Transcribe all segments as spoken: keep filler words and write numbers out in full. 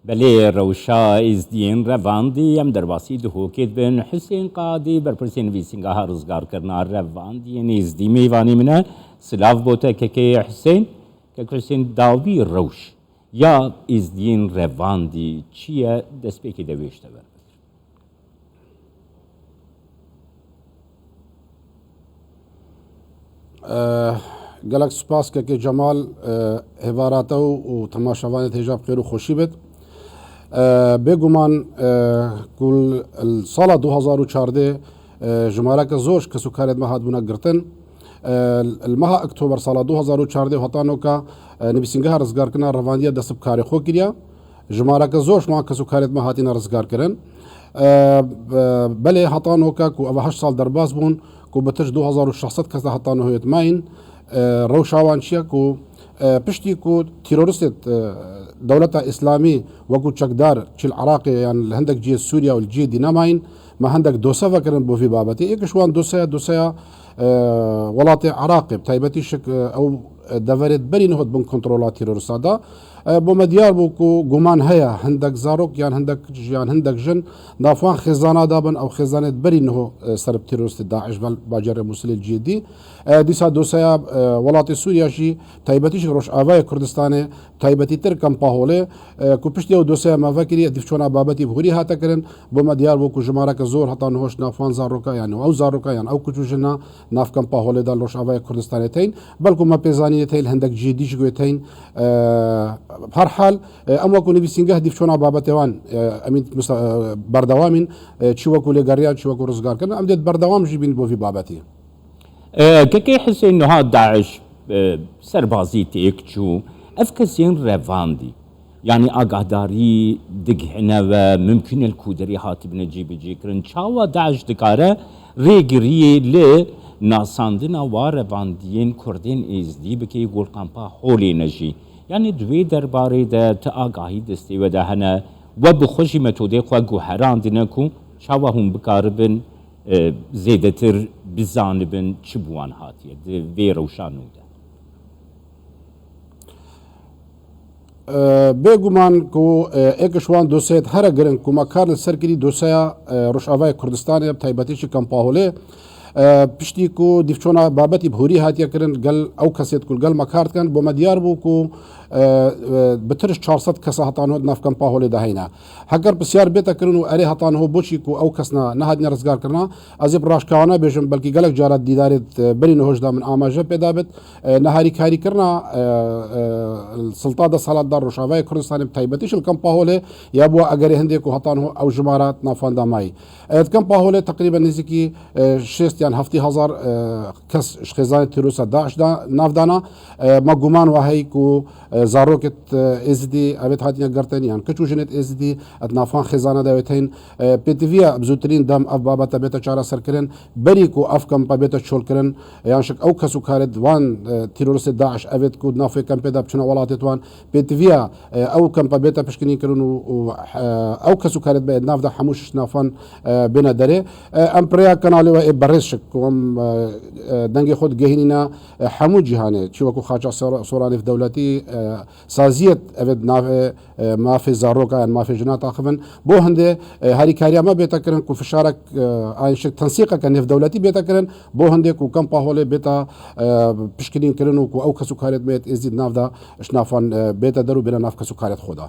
Belê, rewşa Êzdiyên Revandî, em derbasî Dihokê dibin. Husên Qadî, berpirsê nivîsîngeha rizgarkirina Revandiyên Êzdî mêvanê min e. Silav bo te kekê Husên. Kek Husên, dawî rewş ya Êzdiyên Revandî çi ye? Destpêkê de wê ji te wer bigir. Eh, gelek spas kekê Cemal, eh, hêvara te û, û temaşevanê te hêja bi xêr û xweşî bit. Eh, bêguman, eh, ku l-, l-, sala du hazar û çardeh, eh, jimareke zor ji kes û karê me hatibûne girtin. Eh, li meha Oktober sala du hazar û çardeh û heta noka, eh, nivîsîngeha rizgarkirina Revandiya dest bi karê xwe kiriya. Jimareke zor ji wan kes û karê me hatine rizgarkirin. E, be-, belê heta noka ku eva heşt sal derbas bûn, ku bitir ji du hazar û şeş sed kes de heta niho yê mayîn. E, rewşa wan çi ye ku, e, piştî ku teroristê, e, Dewleta Îslamî wekû çekdar çi li Iraqê yan li hindek cihê Sûriya û li cihê dî nemayîn, me hindek dosye vekirin bo vî babetê. Yek ji wan dosyeya, dosyeya, e, welatê Iraqê, bi taybetî şik, e, ew, e, deverê berî niho dibin kontrola terorista de. E, bo me diyar bû ku guman heye, hindek zarok yan hindek kiç yan hindek jin nav wan xêzana de bin, ew xêzanê berî niho, e, ser bi teroristê DAIŞ ve bacêrê Mûsilê cihê dî. E, dîsa dosyeya, e, welatê Sûriya jî, taybetî jî Rojavayê Kurdistanê, taybetîtir Kampa Holê, e, ku piştî ew dosyeya me vekirî, dîvçona babetî bi hûrî hate kirin, bo me diyar bû ku jimareke zor heta niho ji nav wan zaroka, yani ew zaroka, yan ew kiç û jina nav Kampa Holê de li Rojavayê Kurdistanê teyîn. Belku me pêzanînê teyî li hindek cihê dî jî guhê teyîn. E, her hal, e, em wekû nivîsîngeh dîvçona babetê wan, e, em î misa-, e, berdewamîn, e, çi wekû lêgeriyan, çi wekû rizgarkirin, em dê berdewam jî bîn bo vî babetî. E, kekê Husên, niha DAIŞ, e, serbazî têk çû. Ev kesên revandî, yanî agahdarî digihine we, mimkûn e li ku derê hatibine cîbicîkirin. Çawa DAIŞ dikare rêgiriyê li nasandina wa revandiyên Kurdên Êzdî bike, ku li Kampa Holê ne jî? Yanî di wê derbarê de ti agahî destê we de hene? We bi xwe jî metodê xwe guherandine ku çawa hûn bikaribin, e, zêdetir bizanibin çi bi wan hatiye di vê rewşa nû de? E, bêguman ku, e, êk ji wan dosyayê here giring ku me kar li ser kirî dosyeya, e, Rojavayê Kurdistanê, bi taybetî jî Kampa Holê, e, piştî ku dîvçona babetî bi hûrî hatiye kirin, gel ew kesê ku li gel me kar dikin, bo me diyar bû ku, e, e, bitir ji çar sed kesa heta niho di nav Kampa Holê de heyne. Heger pisyar bête kirin û erê heta niho boçî ku ew kesna nehatine rizgarkirina, ez ê bi raşkawana bêjim, belkî gelek cara dîdarê, e, berî niho jî de min amaje pê dabit. E, neharîkarîkirina, e, e, silta desthilatdar Rojavayê Kurdistanê, bi taybetî jî li Kampa Holê, ya bo egerê hindê ku heta niho ew jimara di nav wan de mayî. E, di Kampa Holê teqrîben nêzîkî, e, şêst yan heftê hezar, e, kes ji xêzanê terorîsta DAIŞ de nav dana. E, me guman wa heyî ku, e, zarokêt, e, Êzidî evêt hatine girtin, yan kiç û jinêt Êzidî di nav wan xêzana de wê tên. E, pêtiviya bi zûtirîn dem ev babete bête çareserkirin, berî ku ev kampa bête çolkirin, yan şik ew kes û karê di wan, e, teroristê DAIŞ evêt ku di nav vê kempê de biçine welatê wan, pêtiviya, e, ew kampa bête pişkinîn kirin û, û, e, ew kes û karê dibe di nav de hemû şiş nav wan, e, bêne derê. E, em pirêya kanalê we ê berêz şik ku em, e, e, dengê xwe digehînîne, e, hemû cîhanê, çi wekû Xaça Sor-, Sora Nêvdewletî, e, saziyet evê di navê, e, mafê zaroka yan mafê jina taxivin. Bo hindê, e, harîkariya me bête kirin ku fişarek, e, an şik tensîqeke nêvdewletî bête kirin. Bo hindê ku Kampa Holê bête, e, pişkinîn kirin û ku ew kes û karêt me yêt Êzî di nav de ji nav wan, e, bête der û bêne nav kes û karêt xwe de.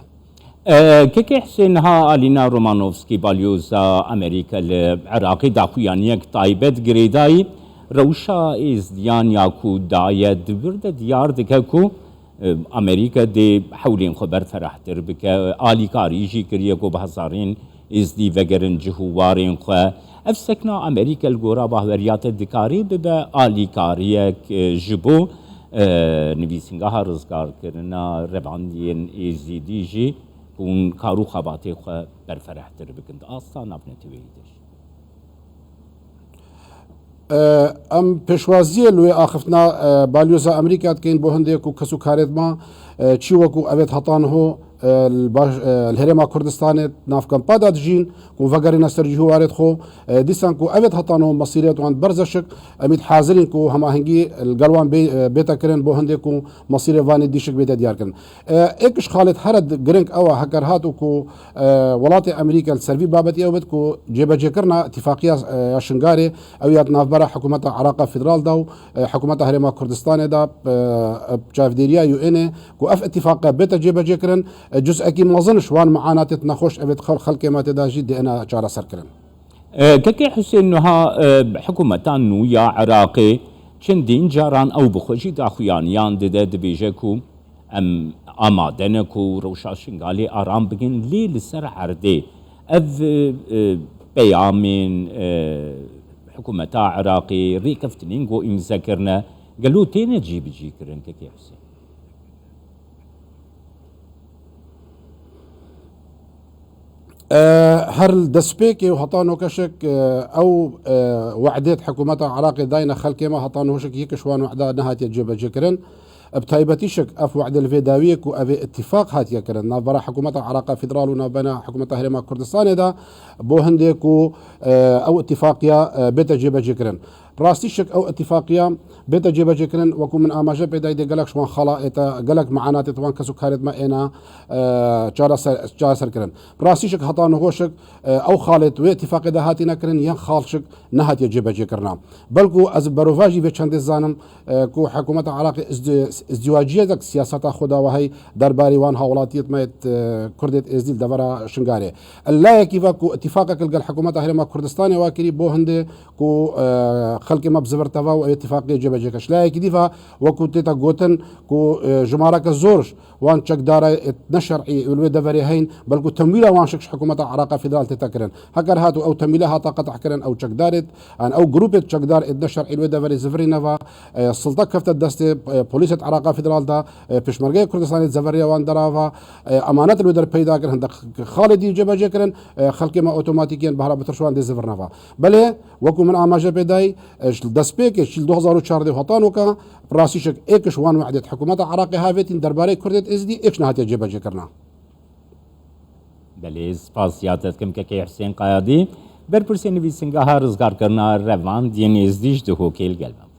E, kekê Husên, niha Alîna Romanovskî, balyoza Amerîka li Iraqê, daxuyaniyek taybet girêdayî. Rewşa Êzdiyan ya ku daye di wir de diyar dike ku, e, Amerîka dê hewlên xwe berferehtir bike, alîkarî jî kiriye ku bi hezarên Êzdî vegerin cih û warên xwe. Ev sekna Amerîka li gora bahweriya te dikarê bibe alîkariyek, e, ji bo, e, nivîsîngeha rizgarkirina revandiyên Êzîdî jî, ku hûn kar û xebatê xwe berferehtir bikin. Di asta navneteweyî de jî. E, em pêşwaziyê li wê axiftina, e, balyoza Amerîka dikeyin bo hindê ku kes û karêt me, e, çi wekû evêt heta niho, e, li baş, e, li Herêma Kurdistanê nav kampa de dijîn, ku vegerîne ser cihû warêt xwe, e, dîsan ku evêt hetano mesîrêt wan berzeşik, em îd hazirîn ku hemahengî li gel wan bê-, e, bête kirin bo hindê ku mesîrê vanê dîşik bête diyar kirin. E, êk ji xalêt here di-, giring ew e, heker hat û ku, e, welatê Amerîka li ser vî babetî ew bit ku cêbecêkirina îtîfaqiya, e, ya Şingalê ew ya di navbera hikûmeta Iraqa Federal de û, e, hikûmeta Herêma Kurdistanê de, e, e, çavdêriya U N ê ku ev îtîfaqe bête cêbecêkirin, e, cuzekî mezin ji wan meanatêt nexweş evêt xel-, xelkê me tê de jî dêne çareserkirin. E, Kekê Husên, nuha, e, hikûmeta nû ya Iraqê çendîn caran ew bi xwe jî daxuyaniyan dide, dibêje ku em amade ne ku rewşa Şingalê aram bikin, lê li ser erdê ev, e, e, peyamên, e, hikûmeta Iraqê, rêkeftinên ku îmze kirine, gelo têne cîbicîkirin, Kekê Husên? E, her li destpêkê û heta nokeşek, e, ew, e, we'dêt hikûmeta Iraqê dayne xelkê me, heta nokeşek yek ji wan we'da nehatiye cêbecêkirin. Bi taybetî şik ev we'de li vê dawiyê ku ev ê îtîfaq hatiye kirin navbera hikûmeta Iraqa Federal û navbera hikûmeta Herêma Kurdistanê de, bo hindê ku, e, ew îtîfaqiya, e, bête cêbecêkirin. Bi rastî şik ew îtîfaqiya bête cêbecêkirin, wekû min amaje pê dayî dê gelek ji wan xala ête, gelek meanatêt wan kes û karêt me êna, e, çareser, çareserkirin. Bi rastî şik heta niho şik, e, ew xalêt wê îtîfaqê de hatîne kirin, yên xal şik nehatiye cêbecêkirina. Belkû ez berovajî vê çendê zanim, e, ku hikûmeta Iraqê izdi-, izdîwaciyek siyaseta xwe dawa hey derbarê wan hawlatiyêt me yêt, e, Kurdêt Êzdî li devera Şingalê. Layekî ve ku îtîfaqek li gel hikûmeta Herêma Kurdistanê wa kirî bo hindê ku, e, xelkê me bi zivir teva û ew îtîfaqiyê cêbecê kir. Ji layekî dî ve wekû tête gotin ku, e, jimareke zor wan çekdara êt neşer'î û li wê deverê heyn, belkû temwîla wan şik ji hikûmeta Iraqa Federal tête kirin. Heker hat û ew temwîle hata qet'kirin, ew çekdarêt, an ew grûpêt çekdar êt neşer'î li wê deverê zivirîne ve, e, silta kefte destê, e, polîsêt Iraqa Federal de, e, Pêşmergeyê Kurdistanê zeveriya wan derava, e, emanet li wê der peyda kirin, hindek xalê dî cêbecê kirin, e, xelkê me otomatîkî yên bihara bitir ji wan dê zivirine ve. Belê, wekû min amaje pê dayî, e, ji destpêkê, ji du hezar û çardeh heta noka, bi rastî şik êk ji wan we'dêt hikûmeta Iraqê havêtîn derbarê Kurdêt Êzidî êk ji nehatiye cêbecêkirina. Belê, spas ya te dikim Kekê Husên Qayadî, berpirsê nivîsingeha rizgarkirina revandiyên Êzdî ji Dihokê li gel me.